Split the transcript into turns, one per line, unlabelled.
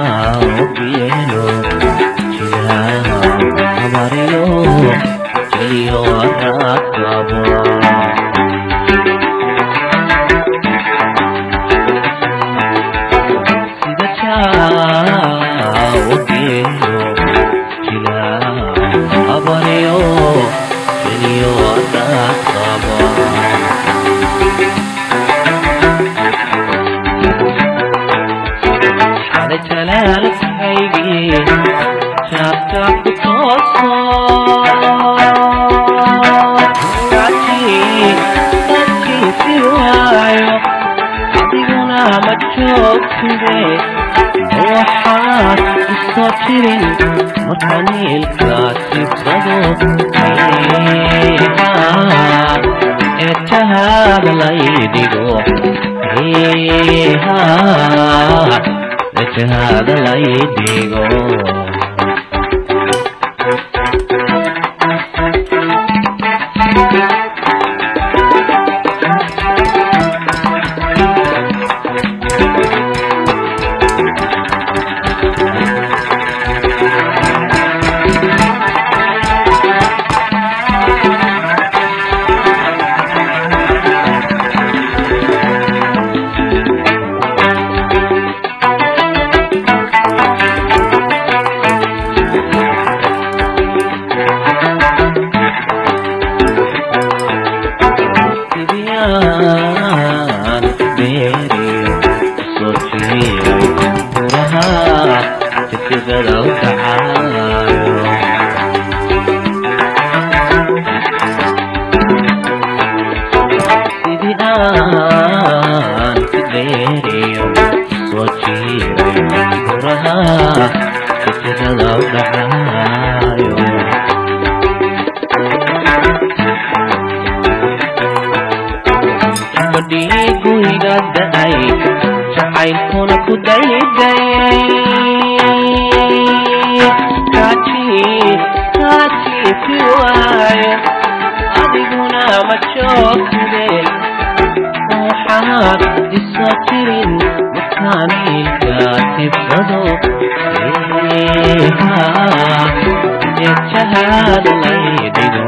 Jaabielo jilaa abariyo jeliyo araqaba. Sida jaabielo jilaa abariyo jeliyo araqaba. Jalaalkaygii jaabta ku tooso kajiisi waayo adiguna ma joogtide waxaad isoo jirin marka niilka tibsado ee jahaada laydhigo jahaada laydhigo. Jacaylkuna ku daydayay kaajiisi waayo adiguna ma joogtide waxaad isoo jirin markaaniilka tibsado ee jahaada laydhigo.